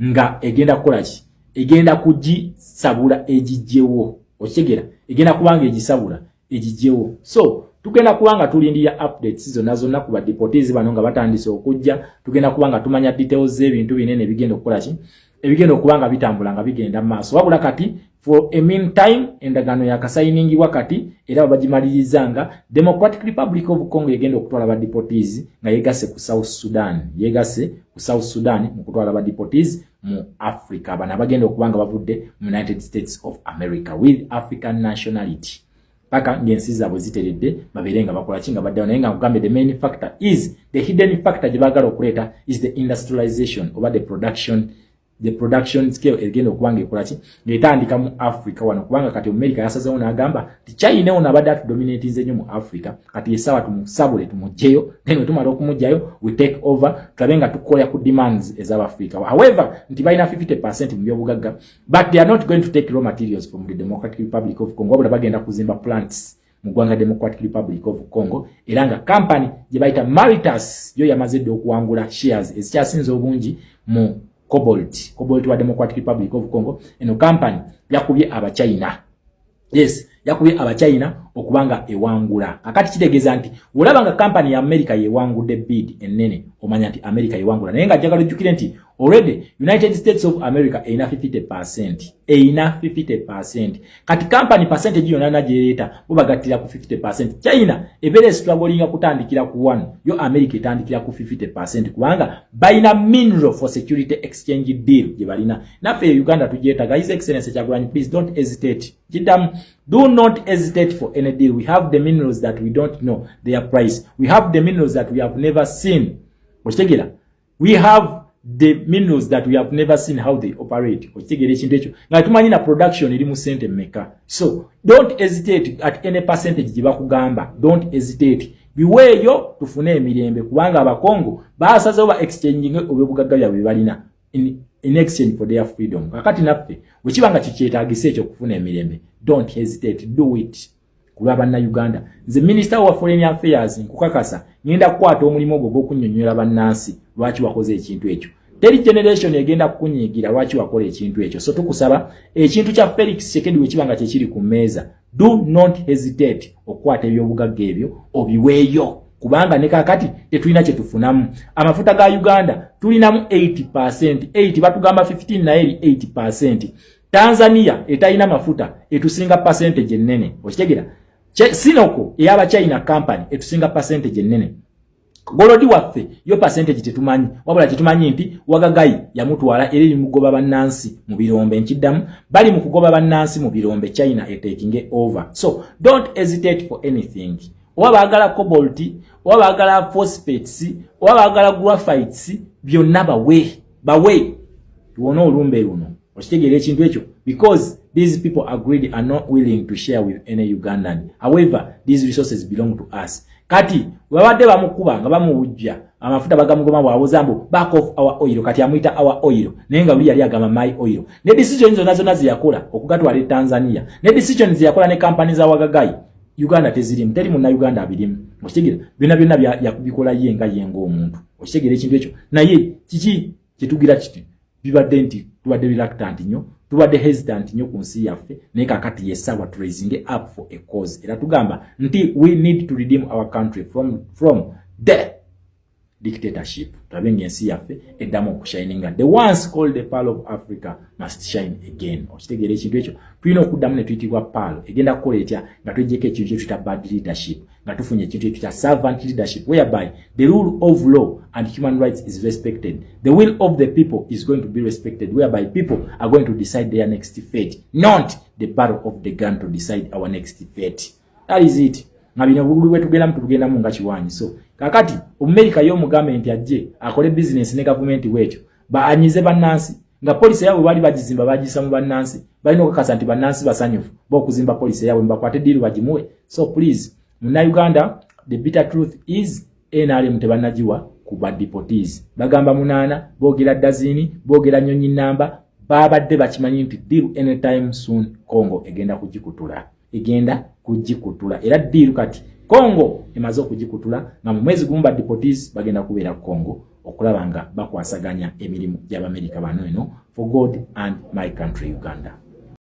Nga egenda kukola ki? Egenda kugisabula egijjewo. Okitegeera? Egenda kubanga egisabula egijjewo. So tugenda kuba nga tulindira updates zonna zonna ku ba deportees bano nga batandise okujja. Tugenda kuba nga tumanya details z'ebintu binene ebigenda okukola ki? Ebigenda okuba nga bitambula nga bigenda mu maaso. Wabula kati for a meantime, endagaano yakasayiningibwa kati era babagimaliriza nga Democratic Republic of Congo egenda okutwala ba deportees nga yegasse ku South Sudan, yegasse ku South Sudan mu kutwala ba deportees mu Africa. Bano abagenda okuba nga bavudde mu United States of America with African nationality, paka ng'ensi zaabwe ziteredde, babeere nga bakola ki? Nga baddayo. Naye nga nkugambye, the main factor is the hidden factor gye baagala okuleeta is the industrialization oba the production scale egenda okuba nga ekola ki? Ng'etandika mu Africa wano, kubanga kati America yasazewo n'agamba nti China ono abadde atudominatinze nnyo mu Africa, kati essaawa tumusabule, tumugjeyo. Then we tumala okumugjayo, we take over, tulabe nga tukola ku demands ez'Abafrica. However, nti balina 50% mu byobugagga, but they are not going to take raw materials from the Democratic Republic of Congo, wabula bagenda kuzimba plants mu ggwanga Democratic Republic of Congo. Era nga company gye bayita Maritas yo yamaze dde okuwangula shares ezikyasinze obungi mu cobalt wa Democratic Republic of Congo. Eno company yakubye Abachina, yes, yakubye Abachina okubanga ewangula. Kakati kitegeeza nti olaba nga company ya America yewangudde bid ennene, omanya nti America yewangula. Naye nga njagala ojjukire nti already United States of America erina 50%, erina 50%. Kati company percentage yonna yonna gyereeta bo bagattira ku 50%. China ebeera strugglinga kutandikira ku 1, yo America etandikira ku 50%, kubanga balina mineral for security exchange deal gye balina. Naffe e Uganda tugyetaaga. His Excellence Kyagulanyi, please don't hesitate. Kiddamu, do not hesitate for any deal. We have the minerals that we don't know their price. We have the minerals that we have never seen. Okitegeera? We have the minerals that we have never seen how they operate. Okitegeera ekintu ekyo? Nga tumanyi na production eri mu sente mmeka. So don't hesitate at any percentage gye bakugamba. Don't hesitate, biweeyo tufune emirembe, kubanga Abakongo basazewo ba exchanging ebyobugagga byabwe byebalina in exchange for their freedom. Kakati naffe bwekiba nga kikyetagisa ekyo okufuna emirembe, don't hesitate, do it kulwa Bannayuganda. Nze Minisita wa Foreign Affairs nkukakasa ngenda kukwata omulimu ogwo gw'okunnyonnyola bannansi lwaki wakoze ekintu ekyo. Teri generation egenda kukunyiigira lwaki wakola ekintu ekyo. So tukusaba, ekintu kya Felix Tshisekedi wekiba nga kyekiri ku mmeeza, do not hesitate okukwata ebyobugagga ebyo obiweeyo, kubanga ne kakati tetulina kye tufunamu. Amafuta ga Uganda tulinamu 80%, 8 batugamba 15, naye eri 80%. Tanzania etalina mafuta etusinga percentage ennene. Okitegera? Sinoko ey'Abachina company etusinga percentage ennene. Gold waffe yo percentage tetumanyi, wabula kyetumanyi nti Wagagayi yamutwala era eri mugoba bannansi mu birombe. Nkiddamu, bali mu kugoba bannansi mu birombe, China etakinge over. So don't hesitate for anything. Oba baagala cobalt, oba baagala phosphates, oba baagala graphites, byonna bawe, bawe, tuwone olumbe luno. Okitegeera ekintu ekyo? Because these people are greedy and not willing to share with any Ugandan. However, these resources belong to us. Kati babadde bamukuba nga bamuwujja amafuta, bagamugoma, bwabuza mbu back off our oil. Kati amuyita our oil, naye nga luli yali agamba my oil. Ne decision zonna zonna zeyakola okugatwala e Tanzania, ne decision zeyakola ne kampani za Wagagayi, Uganda tezirimu, teri Munnauganda abirimu. Okitegeera? Byonna byonna yakubikola ye nga ye ng'omuntu. Okitegeera ekintu ekyo? Naye kiki kyetugira kiti? Bibadde nti tubadde reluctant nnyo, tubadde hesitant nnyo ku nsi yaffe, naye kakati yessaawa to raising up for a cause. Era tugamba nti we need to redeem our country from the dictatorship, tulabe nga ensi yaffe eddamu okushininga. The once called the pearl of Africa must shine again. Okitegeera ekintu ekyo? Tulina okuddamu ne tuyitibwa pearl. Egenda kukola etya? Nga twejjeko ekintu kyetuyita bad leadership, nga tufunye ekintu kyetuyita servant leadership, whereby the rule of law and human rights is respected, the will of the people is going to be respected, whereby people are going to decide their next fate, not the barrel of the gun to decide our next fate. That is it. Nga bino buli bwe tugendamu, tugendamu nga kiwanyi. So kakati Omumerika y'omugambe nti ajje akole bizinesi ne gavumenti bwetyo, baanyize bannansi, nga policy yaabwe baali bagizimba, bagiyisa mu bannansi, balina okukakasa nti bannansi basanyufu b'okuzimba policy yaabwe, mubakwate deal bagimuwe. So please, Munnayuganda, the bitter truth is NRM tebannagiwa ku ba deportees. Bagamba munaana, boogera dazini, boogera nyonyi namba. Babadde bakimanyi nti deal anytime soon Congo egenda kugikutula, egenda kugikutula. Era deal kati Congo emaze okugikutula, nga mu mwezi gumu ba deportees bagenda kubeera Congo okulaba nga bakwasaganya emirimu gy'Abamerika bano eno. For God and my country Uganda.